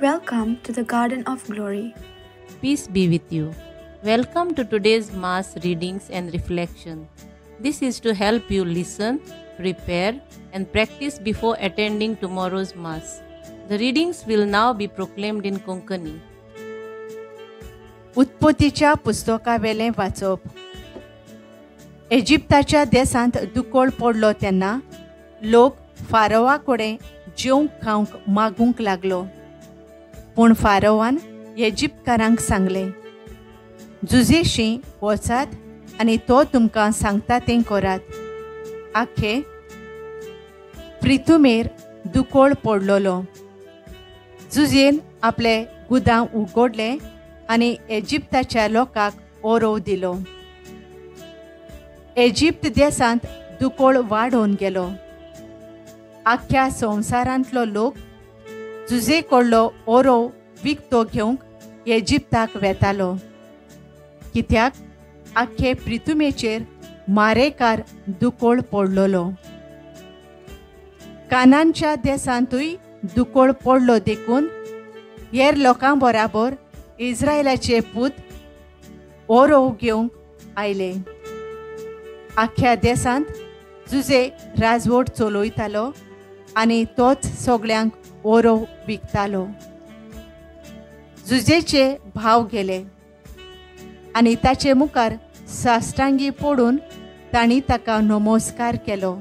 Welcome to the Garden of Glory. Peace be with you. Welcome to today's Mass readings and reflection. This is to help you listen, prepare, and practice before attending tomorrow's Mass. The readings will now be proclaimed in Konkani. उत्पत्तीच्या पुस्तकावेलें वाचप. इजिप्ताच्या देशांत दुकोळ पडलो तेन्ना लोक फारोवा कडेन जेवंक खावंक मागूंक लागलो. पूण फारोवान इजिप्तकारांक सांगलें, जुजेशी वचात आनी तो तुमकां सांगता तें करात. आखे प्रिथुमेर दुकोळ पडलोलो. जुजेन आपले गुदांव उगडले आनी इजिप्ताच्या लोकांक ओरोव दिलो. इजिप्त देशांत दुकोळ वाडोवन गेलो. आख्ख्या संवसारांतलो लोक जुजे कडलो ओरोव विकतो घेवंक इजिप्ताक वेतालो, कित्याक आख्खे प्रिथुमेचेर मारेकार दुकोळ पडलोलो. कानांच्या देशांतूय दुकोळ पडलो देखून हेर लोकां बराबर इस्रायलाचे पूत ओरोव घेवंक आयले. आख्ख्या देशांत जुजे राजवट चलयतालो आनी तोच सगळ्यांक ओरोव विकतालो. जुजेचे भाव गेले आनी ताचे मुखार साश्टांगी पडून तांणी ताका नमस्कार केलो.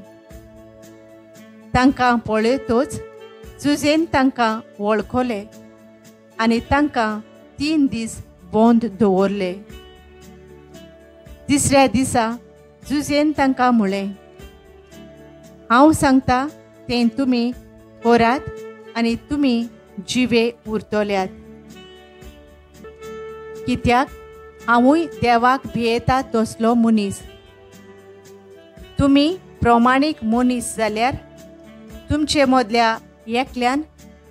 तांकां पळयतच जुजेन तांकां वळखले आनी तांकां 3 दीस बंद दवरले. तिसऱ्या दिसा जुजेन तांकां म्हळें, हांव सांगता तें तुमी करात आनी तुमी जिवे उरतल्यात, कित्याक हांवूय देवाक भियेता तसलो मनीस. तुमी प्रमाणीक मनीस जाल्यार तुमचे मदल्या एकल्यान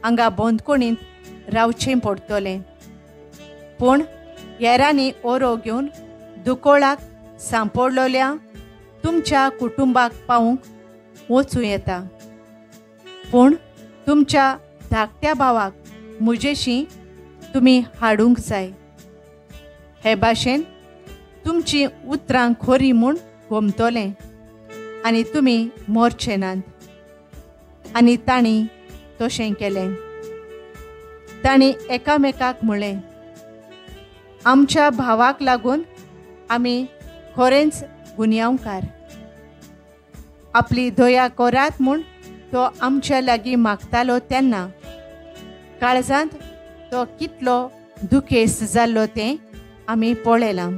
हांगा बंदखणींत रावचें पडटलें, पूण हेरांनी ओरो घेवन दुकोळाक सांपडलोल्या तुमच्या कुटुंबाक पावूंक वचूं येता. पूण तुमच्या धाकट्या भावाक म्हजेशी तुमी हाडूंक जाय. हे भाशेन तुमचीं उतरां खरीं म्हूण गोमतलें आनी तुमी मरचे नात. आनी तांणी तशें केलें. तांणी एकामेकाक म्हळें, आमच्या भावाक लागून आमी खरेंच गुन्यांवकार. आपली दया करात म्हूण तो आमच्या लागीं मागतालो तेन्ना काळजांत तो कितलो दुखेस्त जाल्लो तें आमी पळयलां.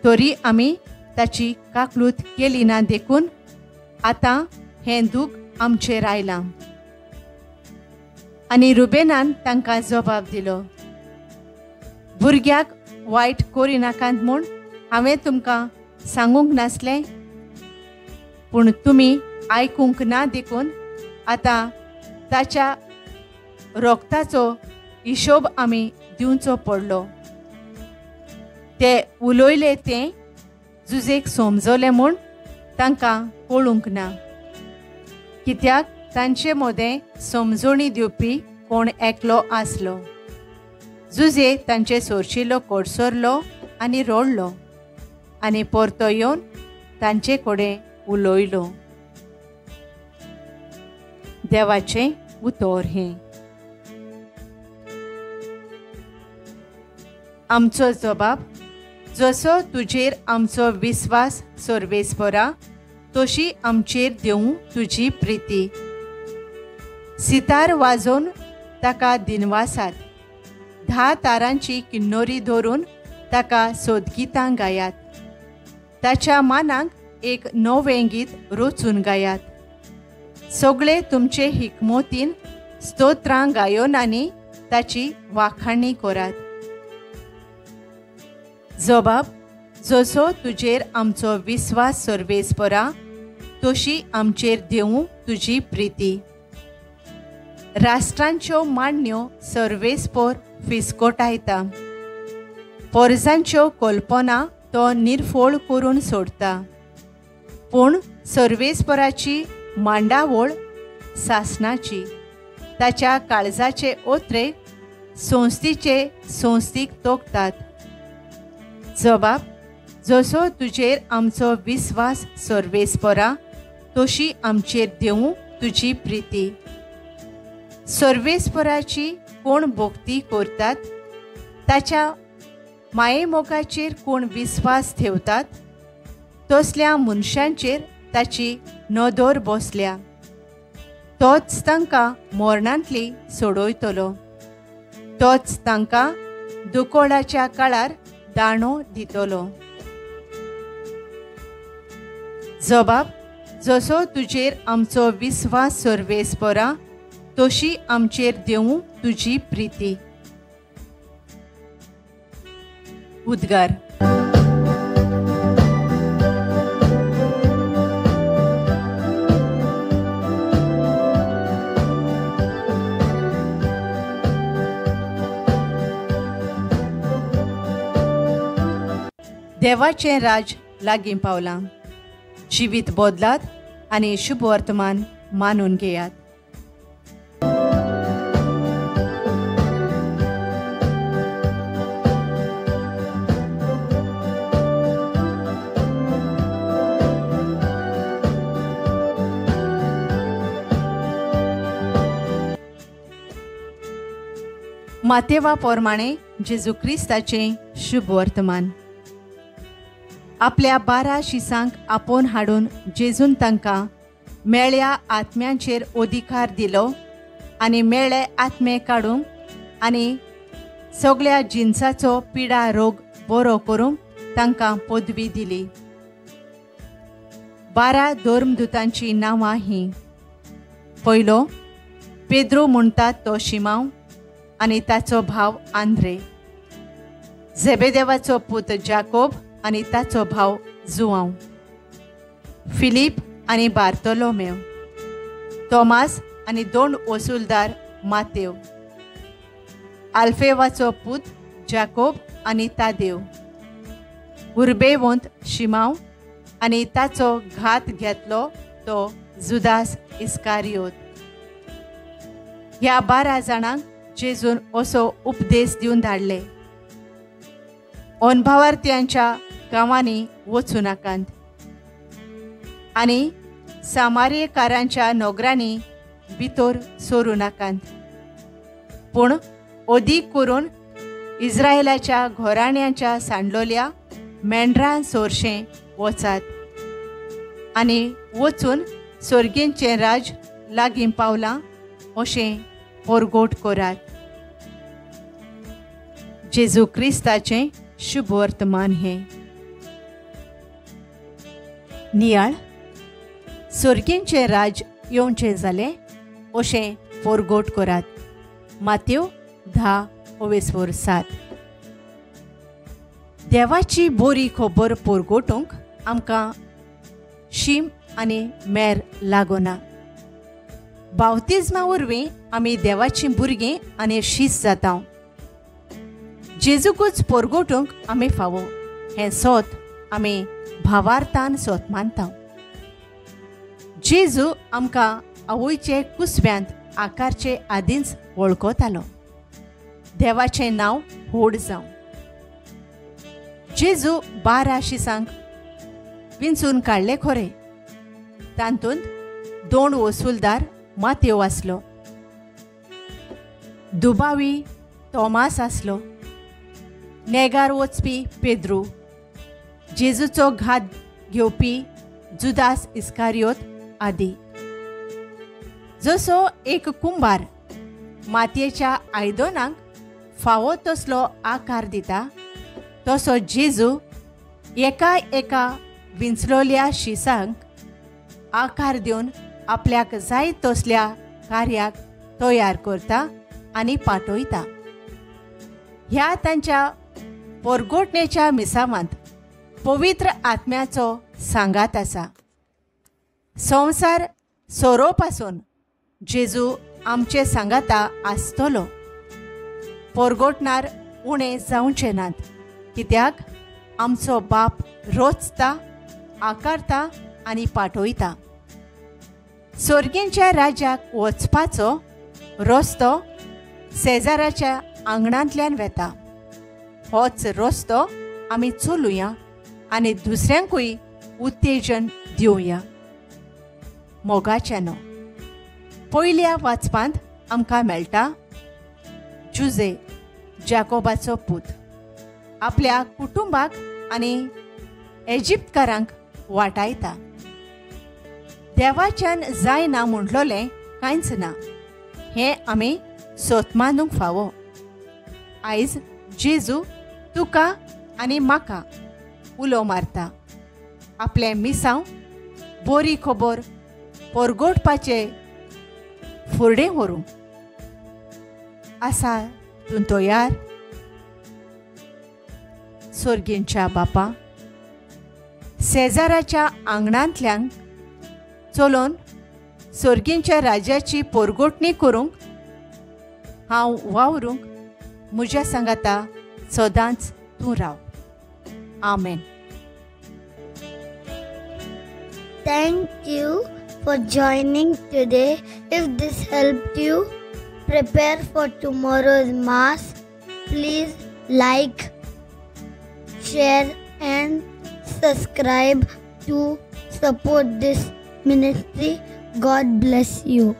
तरी आमी ताची काकलूत केली ना देखून आतां हें दूख आमचेर आयलां. आनी रुबेनान तांकां जबाब दिलो, भुरग्याक वायट करिनाकात म्हूण हांवें तुमकां सांगूंक नासलें, पूण तुमी आयकूंक ना देखून आतां ताच्या रोगताचो हिशोब आमी दिवचो पडलो. ते उलयले तें जुजेक समजलें म्हूण तांकां कळूंक ना, कित्याक तांचे मदें समजणी दिवपी कोण एकलो आसलो. जुजे तांचे सोरशिलो कोडसरलो आनी रडलो आनी परतो येवन तांचे कडेन उलयलो. देवाचें उतर हें. आमचो जबाब, जसो तुजेर आमचो विस्वास सर्वेस्परा, तशी आमचेर दिवं तुजी प्रिती. सितार वाजोवन ताका दिनवासात, 10 तारांची किन्नोरी धरून ताका सोदगितां गायात. ताच्या मानाक एक नवें गीत रचून गायात. सगळे तुमचे हिकमोतीन स्तोत्रां गायोन आनी ताची वाखाणी करात. जबाब, जसो तुजेर आमचो विस्वास सर्वेस्परा, तशी आमचेर दिवं तुजी प्रिती. राष्ट्रांच्यो मांडण्यो सर्वेस्पोर फिस्कोटायता, पोरजांच्यो कल्पना तो निर्फोळ करून सोडता. पूण सर्वेस्पराची मांडावळ सासणाची. ताच्या काळजाचे ओत्रे संस्थीचे संस्थीक तोखतात. जबाब, जसो तुजेर आमचो विस्वास सर्वेस्परा तशी आमचेर देवूं तुजी प्रिती. सर्वेस्पराची कोण भक्ती करतात, ताच्या मायेमोगाचेर कोण विस्वास ठेवतात, तसल्या मनशांचेर ताची नदर बसल्या. तोच तांकां मरणांतली सोडयतलो, तोच तांकां दुकोळाच्या काळार दाणो दितलो. जबाब, जसो तुजेर आमचो विस्वास सर्वेस्परा तशी आमचेर देवूं तुजी प्रिती. उद्गार. देवाचें राज लागीं पावलां. जिवीत बदलात आनी शुभ वर्तमान मानून घेयात. मातेवा प्रमाणे जेजू क्रिस्ताचें शुभ वर्तमान. आपल्या 12 शिसांक आपोवन हाडून जेजून तांकां मेळ्या आत्म्यांचेर अधिकार दिलो आनी मेळे आत्मे काडूंक आनी सगळ्या जिन्साचो पिडा रोग बरो करूंक तांकां पदवी दिली. 12 धर्मदूतांची नांवां हीं. पयलो पेद्रो म्हणटात तो शिमांव आनी ताचो भाव आंद्रे, झेबेदेवाचो पूत जाकोब आनी ताचो भाव जुआंव, फिलीप आनी बार्तोलोमेव, तोमास आनी 2 वसुलदार मातेव, आल्फेवाचो पूत जाकोब आनी तादेव, उर्बेवंत शिमांव आनी ताचो घात घेतलो तो जुदास इस्कारियोत. ह्या 12 जाणांक जेजून असो उपदेश दिवन धाडले, अनभावार्थ्यांच्या गांवांनी वचूं नाकात आनी सामार्यकारांच्या नगरांनी भितर सरूं नाकात, पूण अदीक करून इस्रायलाच्या घराण्यांच्या सांडलोल्या मेंढरां सोरशें वचात आनी वचून सर्गेंचें राज लागीं पावलां अशें परगोट करात. जेजू क्रिस्ताचें शुभ वर्तमान हें. नियाळ. सर्गेंचें राज येवचें जालें अशें परगोट करात. मातेव 10:7. देवाची बरी खबर परगोटूंक आमकां शीम आनी मेर लागना. बावतिज्मा वरवीं आमी देवाचीं भुरगीं आनी शीस जाता. जेजूकूच परगोटूंक आमी फावो हें सोत आमी भावार्थान सोत मानता. जेजू आमकां आवयचे कुसव्यांत आकारचे आदींच वळखतालो. देवाचें नांव व्हड जावं. जेजू 12 शिसांक विंचून काडले खरें, तातूंत 2 वसुलदार मातेव आसलो, दुबावी तोमास आसलो, नेगार वचपी पेद्रू, जेजूचो घात घेवपी जुदास इस्कारियोत आदी. जसो एक कुंभार मातयेच्या आयदनांक फावो तसलो आकार दिता, तसो जेजू एका एका विंचलोल्या शिसांक आकार दिवन आपल्याक जाय तसल्या कार्याक तयार करता आनी पाठयता. ह्या तांच्या परगोटणेच्या मिसावांत पवित्र आत्म्याचो सांगात आसा. संवसार सोरोपासून जेजू आमचे सांगाता आसतलो. परगोटणार उणें जावचें नात, कित्याक आमचो बाप रोचता, आकारता आनी पाठयता. सर्गेंच्या राज्याक वचपाचो रस्तो शेजाराच्या आंगणांतल्यान वेता. होच रस्तो आमी चलुया आनी दुसऱ्यांकूय उत्तेजन दिवया. मोगाच्यानो, पयल्या वाचपांत आमकां मेळटा जुजे जाकोबाचो पूत आपल्या कुटुंबाक आनी इजिप्तकारांक वाटायता. देवाच्यान जायना म्हणलोलें कांयच ना हें आमी सोतमानूंक फावो. आयज जेजू तुका आनी म्हाका उलो मारता आपलें मिसांव बोरी खबर परगोटपाचें फुडें व्हरूंक. आसा तूं तयार? सोर्गींच्या बापा, शेजाराच्या आंगणांतल्यान चलोवन सोर्गींच्या राज्याची पोरगोटणी करूंक हांव वावरूंक म्हज्या सांगाता सदांच तूं राव. आमेन. Thank you for joining today. If this helped you prepare for tomorrow's Mass, please like, share and subscribe to support this ministry. God bless you.